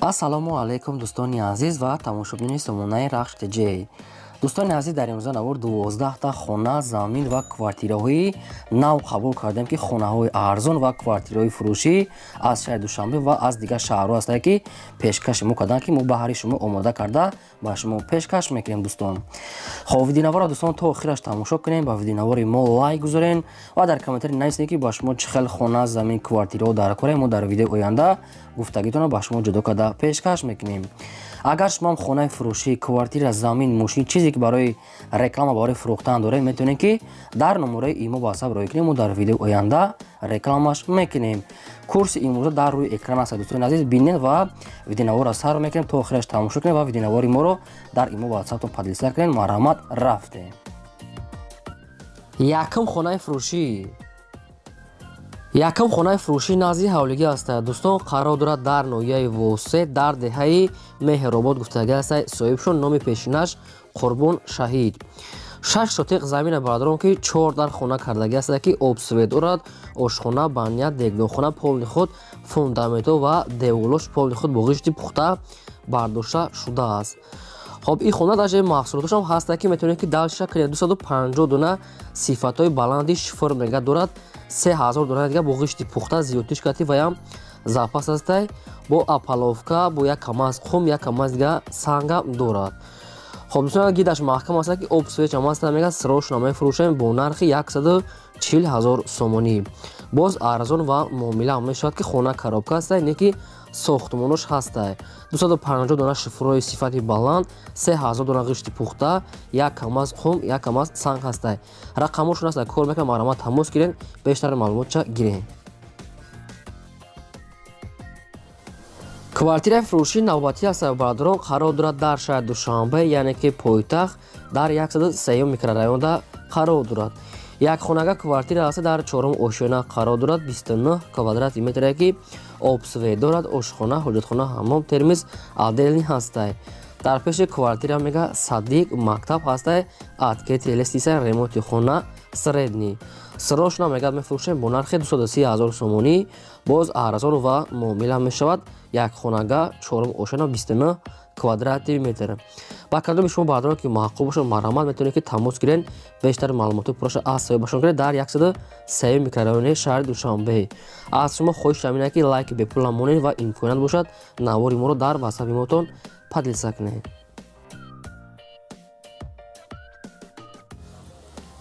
Ассалому алайкум дӯстони азиз ва тамошобинони сомонаи Рахш ТЖ. Дӯстони азиз, дар имрӯза навор 12та хона, замин ва квартираҳои нав қабул кардем, ки хонаҳои арзон ва квартираҳои фурӯшӣ аз шаҳри Душанбе ва аз дигар шаҳрҳо ҳастанд, ки пешкаши мо карданд, ки мо баҳри шумо омода карда ба шумо пешкаш мекунем. Дӯстон, хоб, видеонаворро дӯстон то охираш тамошо кунем, ба видеонавори мо лайк гузорен ва дар комментарий нависед, ки ба шумо чӣ хел хона, замин, квартираҳо дар корем. Мо дар видеои оянда гуфтагитонро ба шумо ҷудо карда пешкаш мекунем. Агар шумоам хонаи фурӯшӣ, квартира, замин, мошин, чизе ки барои реклама, барои фурӯхтан доред, метавонед, ки дар номерои имо WhatsApp роҳӣ кунем, мо дар видеои оянда рекламаш мекунем. Курси имрӯза дар рӯи экран аст, дӯстони азиз, бинед ва видеонаворро сар мекунем, то охираш тамошо кунед ва видеонавори моро дар имо WhatsApp-тон поделиться кунед. Марҳамат, рафтем. Якум хонаи фурӯшӣ. Якум хонаи фурӯшӣ назди ҳавлигӣ аст, дӯстон, қарор дорад дар ноҳияи Восе, дар деҳаи Меҳробод гуфтагӣ аст. Соҳибшон номи пешинаш Қурбон Шаҳид. 6 сотиқ замина, бародарон, ки 4 дар хона кардагӣ аст, ки обсвет дорад, ошхона, баня, дегдонхона, полни худ фундаментҳо ва деволош полни худ бо ғишти пухта бардошта шудааст. Хоб, ин хона даже маҳсулоташам ҳаста, ки метавонед, ки дальше кунед. 250 дона сифатҳои баланди шифр мега дорад, 3000 дона дига бо ғишти пухта зиёдтиш кати ваям запас астай, бо опалубка, бо як камаз қум, як камаз дига санга дорад. Хоб, дӯстон, гидаш маҳкам аст, ки об свеч ҳам аст. Мега срочно мефурӯшем бо нархи 140 ҳазор сомонӣ. Боз арзон ва муомила мешавад, ки хона коробка аст, не ки сохтмонош ҳастай. 250 дона шифрои сифати баланд, 3000 дона ғишти пухта, як камаз қум, як камаз санг ҳастай. Рақамошон аст, кор мекунам, марҳамат, тамос гирен, бештар маълумотча гирен. Квартираи фурӯшии навбатӣ аст, бародарон, қарор дорад дар шаҳри Душанбе, яъне ки пойтахт, дар 103 микрорайонда қарор дорад. Як хонага квартира аст, дар чорум ошёна қарор дорад, 29 квадрати метре, ки обсвет дорад, ошхона, ҳоҷатхона, ҳаммом, термиз отдельный ҳастай. Дар пеши квартира мега садик, мактаб ҳастай, открытый лестница, ремонти хона средний. Срочно мега мефурӯшем бо нархи 230 ҳазор сомонӣ, боз арзон ва муомила мешавад. Як хонага, чорум ошёна, 29 квадрати метр. Ба кадоми шумо, бародарон, ки маъқул бошад, марҳамат, метавонед, ки тамос гирен, бештар маълумоти пурраша аз соҳибашон гиред дар 103 микрорайони шаҳри Душанбе. Аз шумо хоҳиш ҳамин, ки лайки бепул монед ва имконият бошад, навори моро дар ватсапи мотон поделиться кунед.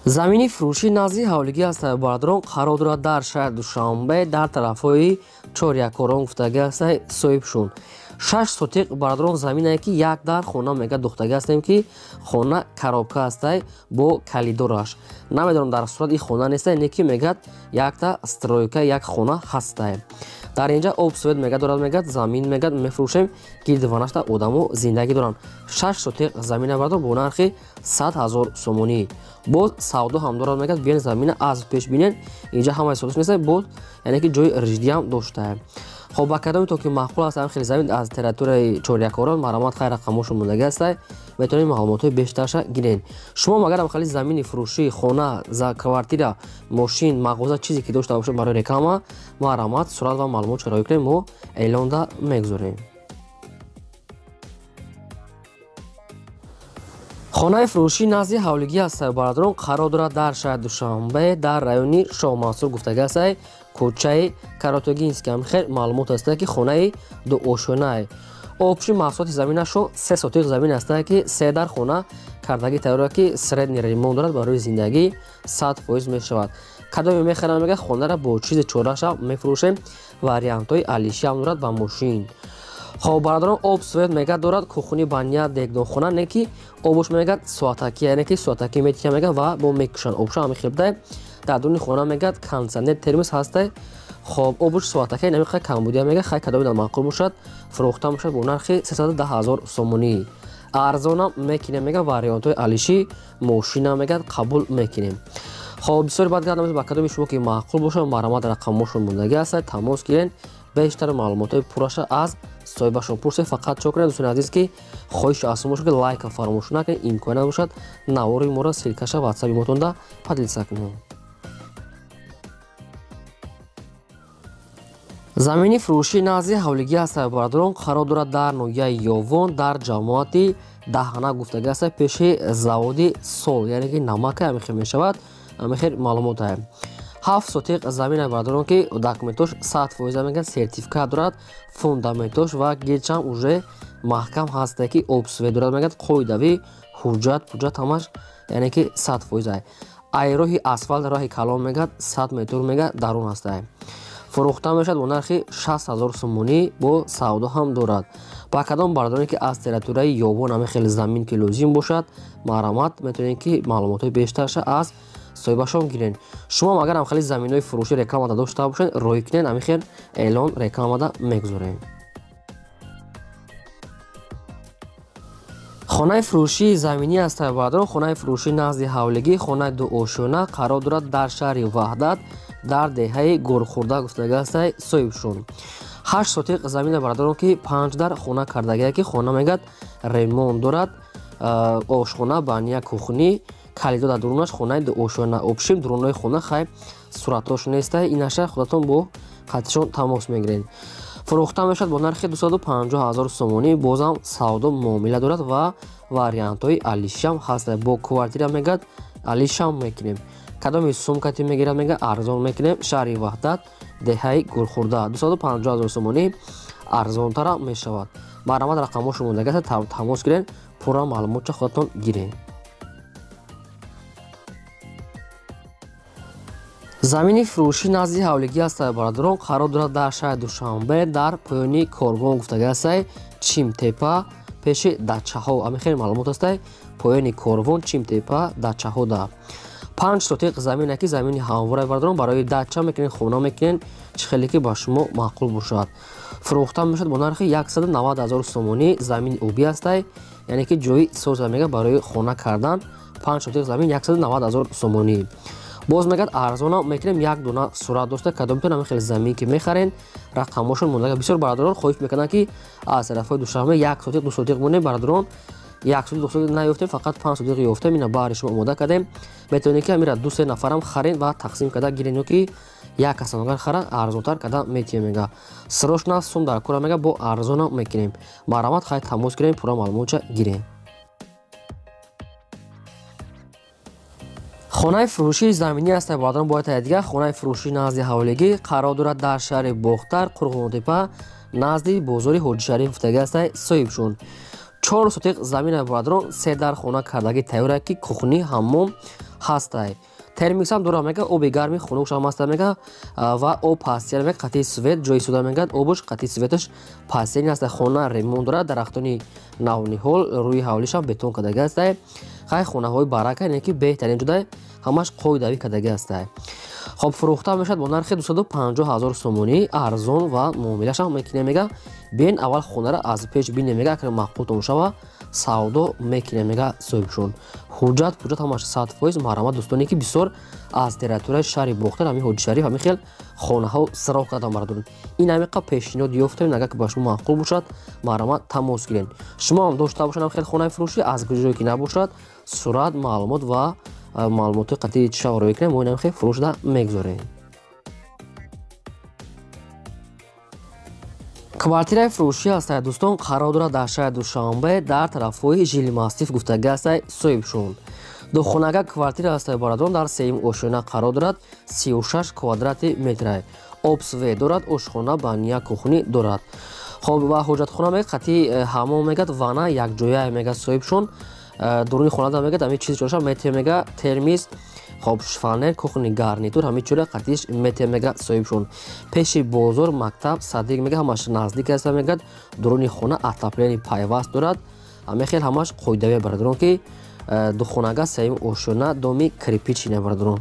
Замини фурӯшӣ назди ҳавлигӣ аст, бародарон, қарор дорад дар шаҳри Душанбе, дар тарафҳои Чорякорон гуфтагӣ аст. Соҳибшун 6 сотиқ, бародарон, заминае, ки як дар хона мега духтагӣ ҳастем, ки хона коробка ҳастай бо калидораш. Намедонам, дар сурат ин хона нестай, не ки мегӯяд якта стройка, як хона ҳастай. Дар инҷа об свет мега дорад, мегӯяд замин мегӯяд мефурӯшем, гирди ванашта одамо зиндагӣ доранд. 6 сотиқ замина, бародарон, бо нархи 100 ҳазор сомонӣ. Боз савдо ҳам дорад, мегӯяд биён замина аз пеш бинен, инҷа ҳамаи содош нестай, боз яъне ки ҷои риждиам доштаем. Хоб, ба кадоми то ки маъқул аст ҳам хеле замин аз территорияи Чорякорон, марҳамат, хайр, рақамошон мондагӣ ҳастай, метавонед маълумотҳои бештарша гирен. Шумо агарам хеле замини фурӯшӣ, хона, квартира, мошин, мағоза, чизе ки дошта бошед барои реклама, марҳамат, сурат ва маълумот роҳӣ кунед, мо эълонда мегузорем. Хонаи фурӯшӣ назди ҳавлигӣ аст, бародарон, қарор дорад дар шаҳри Душанбе, дар райони Шоҳмансур гуфтагӣ аст, кӯчаи Каротогинский. Ҳам хел маълумот аст, ки хонаи дуошёнае. Общий маҳсулоти заминашон 3 сотиқ замин аст, ки се дар хона кардагӣ тайёр, ки средний ремонт дорад, барои зиндагӣ 100% мешавад. Кадоме мехарам, мега хонаро бо чизи чораша мефурӯшем, вариантҳои алиши ҳам дорад ба мошин. Хоб, бародарон, об свет мега дорад, кухни, баня, дегдонхона, не ки обуш мегад соатаки, яъне ки соатаки метиҳа мега ва бо мекушанд обша ҳами хелбдай. Дар дуни хона мегад кондитсионер, термос ҳастай. Хоб, обуш соатаки намиқа камбудия мега. Хай, кадоми дар маъқул бошад, фурӯхта мешавад бо нархи 310 ҳазор сомонӣ. Арзонам мекунем, мега вариантҳои алиши, мошина мегад қабул мекунем. Хоб, бисёри баъд гап, ба кадоми шумо ки маъқул бошад, марҳамат, рақамошон мондагӣ ҳаст, тамос гирен, бештар маълумотҳои пурраша аз соҳибашон пурсед. Фақат чо кунед, дӯстони азиз, ки хоҳиш аз шумо бошад, ки лайка фаромӯш накунед, имконият бошад, навори моро ссылкаша ватсапи мотонда поделиться кунед. Замини фурӯшӣ назди ҳавлигӣ ҳастад бародарон, қарор дорад дар ноҳияи Ёвон, дар ҷамоати Даҳана гуфтагӣ ҳастад, пеши заводи сол, яъне ки намака ҳамин хел мешавад, ҳамин хел маълумот ҳаст. 7 сотиқ замин бародарон, ки документош 100% мегӯяд, сертификат дорад, фундаментош ва гелчам уже маҳкам ҳаста, ки обсвет дорад, мегӯяд, қоидавӣ ҳуҷҷат пуҷҷат ҳамаш, яъне ки 100%. Ай роҳи асфалт, роҳи калон мегӯяд, 100 метр мегӯяд дарун ҳаста. Фурӯхта мешавад бо нархи 60 000 сомонӣ, бо савдо ҳам дорад. Ба кадом бародароне ки аз территорияи Ёвон ҳамин хел замин ки лозим бошад, марҳамат, метавонед ки маълумотҳои бештарша аз соҳибашон гирен. Шумо ҳам агар ҳамхели заминҳои фурӯшӣ рекламада дошта бошед, роҳӣ кунед, ҳамин хел эълон рекламада мегузорем. Хонаи фурӯшии заминӣ аст бародарон, хонаи фурӯшӣ назди ҳавлигӣ, хонаи дуошёна қарор дорад дар шаҳри Ваҳдат, дар деҳаи Гурхурда гуфтагӣ ҳастай соҳибшон. 8 сотиқ замина бародарон, ки 5 дар хона кардагия, ки хона мегӯяд ремонт дорад, ошхона, баня, кухни, калидо дар дурунаш, хонаи дуошёна. Обшим дурунои хона хай суратош нестай, инаша худатон бо қатишон тамос мегиред. Фурӯхта мешавад бо нархи 250 000 сомонӣ, бозам савдо муомила дорад ва вариантҳои алишам ҳаст. Бо квартира мегӯяд алишам мекунем. Кадоми сумкати мегирад, мега арзон мекунем. Шаҳри Ваҳдат, деҳаи Гурхурда, 250 000 сомонӣ, арзонтара мешавад. Марҳамат, рақамҳошо мондагиаст, тамос гиред, пурра маълумотча худатон гиред. Замини фурӯшӣ назди ҳавлигӣ ҳастад бародарон, қарор дорад дар шаҳри Душанбе, дар поёни корвон гуфтагӣ ҳастай, Чимтепа, пеши дачаҳо, ҳамин хеле маълумот ҳастай, поёни корвон, Чимтепа, дачаҳо да. 5 сотиқ замина, ки замини ҳамвора бародарон, барои дача мекунед, хона мекунед, чӣ хеле ки ба шумо маъқул бошад. Фурӯхта мешавад бо нархи 190 000 сомонӣ, замини обӣ ҳастай, яъне ки ҷои соза мега барои хона кардан. 5 сотиқ замин 190 000 сомонӣ. Боз мегӯяд арзона мекунем, як дона сурат дошта, кадомтон ҳамин хел замин ки мехарен, рақамҳошон монда. Бисёр бародарон хоҳиш мекунанд, ки аз тарафҳои Душанбе 1 сотиқ, 2 сотиқ монем. Бародарон, 1 сотиқ, 2 сотиқ наёфтем, фақат 5 сотиқ ёфтем, ина баҳри шумо омода кардем. Метавонед ки ҳамира 2-3 нафарам харен ва тақсим карда гирен, ё ки як касам агар хара, арзонтар карда метиҳем мега. Срочно сум дар кора мега, бо арзона мекунем. Марҳамат, хай тамос гирем, пурра маълумотча гирем. Хонаи фурӯшии заминӣ аст бародарон, бояд таи дигар хонаи фурӯшӣ назди ҳавлигӣ қарор дорад дар шаҳри Бохтар, Қурғонтепа, назди бозори Ҳоҷишариф гуфтагӣ ҳастай соҳибшон. 4 сотиқ замина бародарон, 3 дар хона кардагӣ тайёра, ки кухни, ҳаммом ҳастай. Термиксам дора мега, оби гарми хунукшам ҳаста мега ва об пастияр мега, қатъи свет ҷои суда мегӯяд, обуш қатъи светаш пастияр ҳаста. Хона ремонт дорад, дарахтони навниҳол, рӯи ҳавлишам бетон кардагӣ ҳастай. Хай хонаҳои барака, яъне ки беҳтарин ҷудай, ҳамаш қоидавӣ кардагӣ ҳастай. Хоб, фурӯхта мешавад бо нархи 250 000 сомонӣ, арзон ва муомилашам мекунем мега. Биен аввал хонара аз пеш бинем мега, агар маъқултон шава савдо мекунем мега соҳибшон. Ҳуҷҷат пуҷҷат ҳамаш 100%. Марҳамат, дӯстоне ки бисёр аз территорияи шаҳри Бохтар, ҳамин Ҳоҷишариф, ҳамин хел хонаҳо сироғ кардам бародарон. Ин ҳамиқа пешниҳод ёфтем, агар ки ба шумо маъқул бошад, марҳамат, тамос гиред. Шумо ҳам дошта бошад ҳам хел хонаи фурӯшӣ, аз куҷое ки набошад, сурат, маълумот ва маълумоти қатъии чиша роӣ кунем, мо инам хел фурӯшда мегузорем. Квартираи фурӯшӣ ҳастад дӯстон, қарор дорад дар шаҳри Душанбе, дар тарафҳои Жилмастиф гуфтагӣ ҳастай соҳибшон. Духонага квартира ҳастай бародарон, дар сеюм ошёна қарор дорад, 36 квадрати метрай. Обсвет дорад, ошхона, баня, кухни дорад. Хоб, ва ҳоҷатхона мегӯяд, қатъи ҳаммом мегӯяд, ванна якҷоя мегӯяд соҳибшон. Дуруни хонада мегӯяд ҳамин чиз ҷоша мете мега, термис, хоб, шифонер, кухни гарнитур, ҳамин чора қатъиш мете мега соҳибшон. Пеши бозор, мактаб, садик мега, ҳамаш наздик аст мегӯяд. Дуруни хона отопление пайваст дорад. Ҳамин хел ҳамаш қоидавия бародарон, ки духонага сеюм ошёна, доми кирпичина бародарон.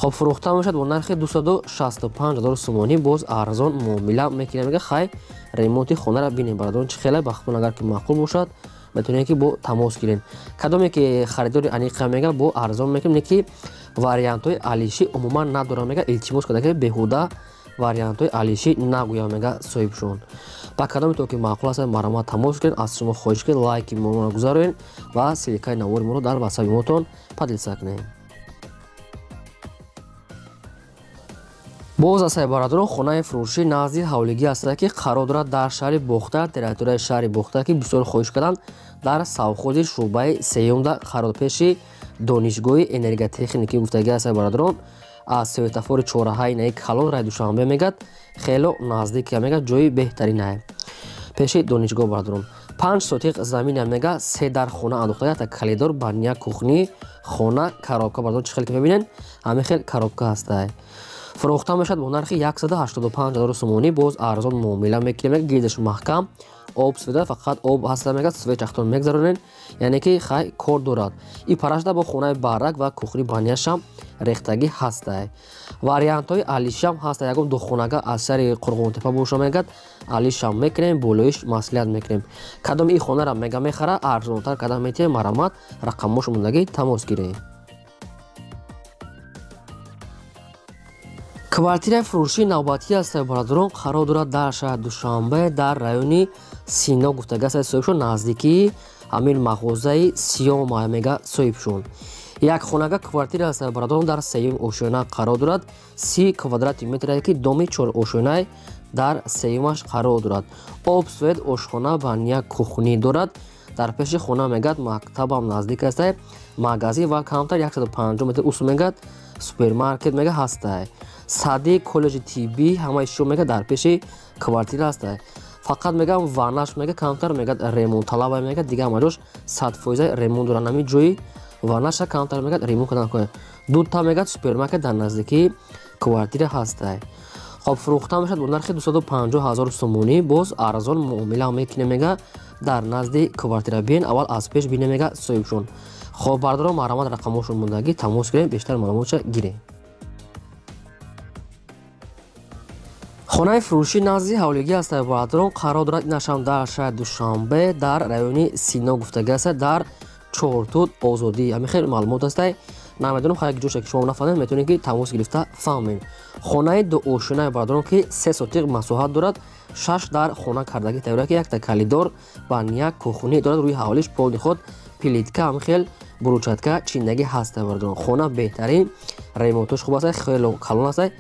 Хоб, фурӯхта мешавад бо нархи 265 000 сомонӣ, боз арзон муомила мекунем мега. Хай ремонти хонара бинем бародарон, чӣ хеле ба худтон агар ки маъқул бошад, метавонед ки бо тамос гиред. Кадоме ки харидори аниқа мега, бо арзон мекунем, не ки вариантҳои алишӣ умуман надорам мега, илтимос карда ки беҳуда вариантҳои алишӣ нагӯям мега соҳибшон. Ба кадоме то ки маъқул аст, марҳамат, тамос гиред. Аз шумо хоҳиш ки лайки моро гузаронед ва ссылкаи навори моро дар ватсапи мотон поделиться кунед. Боз ҳастае бародарон хонаи фурӯшӣ назди ҳавлигӣ ҳастае, ки қарор дорад дар шаҳри Бохтар, территорияи шаҳри Бохтар, ки бисёр хоҳиш карданд, дар совхози шӯъбаи сеюмда қарор пеши донишгоҳи энерготехникӣ гуфтагӣ ҳастае бародарон. Аз светофори чораҳаи наи калон рай Душанбе мегад, хело наздик мегад, ҷои беҳтаринае пеши донишгоҳ бародарон. 5 сотиқ замина мега, 3 дар хона андохта, якта коридор, баня, кухни, хона, коробка бародарон, чӣ хел ки мебинед, ҳамин хел коробка ҳастае. Фурӯхта мешавад бо нархи 185 000 сомонӣ, боз арзон муомила мекунем, гирдаш маҳкам, об света, фақат об ҳаста мегад, свет чахтон мегзаронед, яъне ки хай кор дорад. И парашда бо хонаи барак ва кухни баняшам рехтагӣ ҳастае. Вариантҳои алишам ҳаста, ягон духонага аз шаҳри Қурғонтепа боша мегад, алишам мекунем, болоиш маслиҳат мекунем. Кадом и хонара мега мехара, арзонтар кадам метиҳем, марамат, рақамҳош мондагӣ тамос гирем. Квартираи фурӯшии навбатӣ ҳастае бародарон, қарор дорад дар шаҳри Душанбе, дар райони Сино гуфтагӣ ҳастае соҳибшон, наздикии ҳамин мағозаи Сиёма мега соҳибшон. Як хонага квартира ҳастае бародарон, дар сеюм ошёна қарор дорад, 30 квадрати метре, ки доми 4 ошёнае дар сеюмаш қарор дорад. Об, свет, ошхона, баня, кухни дорад. Дар пеши хона мегад мактабам наздик ҳастае, магазин ва камтар 150 метр усу мегад супермаркет мега ҳастае. Сади коллеҷи тиббӣ ҳамаи шо мега дар пеши квартира ҳастае. Фақат мегам ваннаш мега камтар мегад ремонт талаба мега, дига ҳама ҷош 100% ремонт дорад. Ҳамин ҷои ваннаша камтар мегад ремонт кардан кунад. Дута мегад супермаркет дар наздикии квартира ҳастае. Хоб, фурӯхта мешавад бо нархи 250 000 сомонӣ, боз арзон муомила мекунем мега дар назди квартира. Биен аввал аз пеш бинем мега соҳибшон. Хоб бародарон, марҳамат, рақамҳошон мондагӣ тамос гирем, бештар маълумотша гирем. Хонаи фурӯшӣ назди ҳавлигӣ ҳастае бародарон, қарор дорад инашам дар шаҳри Душанбе, дар райони Сино гуфтагӣ ҳастае, дар Чортуд Озодӣ. Ҳамин хел маълумот ҳастае. Намедонам хай ҷоша ки шумо нафаҳмед, метавонед ки тамос гирифта фаҳмед. Хонаи дуошёнаи бародарон, ки 3 сотиқ масоҳат дорад, 6 дар хона кардагӣ тайёр, ки якта коридор, баня, кухни дорад, рӯи ҳавлиш полни худ плитка, ҳамин хел брусчатка чиндагӣ ҳастае бародарон. Хона беҳтарин, ремонтош хуб ҳастае, хело калон ҳастае.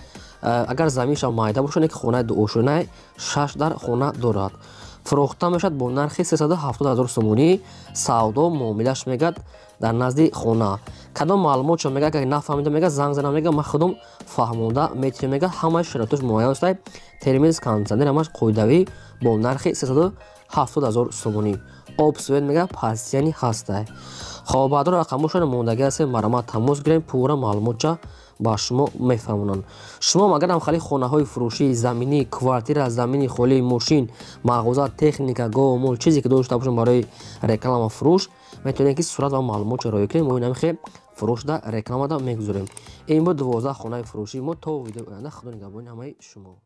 Агар заминшам майда бошад, ки хонаи дуошёнаи 6 дар хона дорад. Фурӯхта мешавад бо нархи 370 000 сомонӣ, савдо муомилаш мегад дар назди хона. Кадом маълумотшо мега агар нафаҳмида мега занг зана мега, ман худам фаҳмонда метавонем мега, ҳамаи шароитош муайян астае, термиз, кондитсионер ҳамаш қоидавӣ бо нархи 370 000 сомонӣ. Об, свет мега пасияни ҳастае. Хоб бародарон, рақамҳошон мондагӣ ҳастем, марҳамат тамос гирем, пурра маълумотча ба шумо мефаҳмонанд. Шумо агар ҳам хали хонаҳои фурӯшӣ, заминӣ, квартира, замини холӣ, мошин, мағоза, техника, гов, мол, чизе ки дошта бошем барои реклама фурӯш, метавонед ки сурат ва маълумотча роя кунем, мо инам хел фурӯшда рекламада мегузорем. Ин буд 12 хонаи фурӯшии мо. То видеои оянда, Худо нигаҳбони ҳамаи шумо.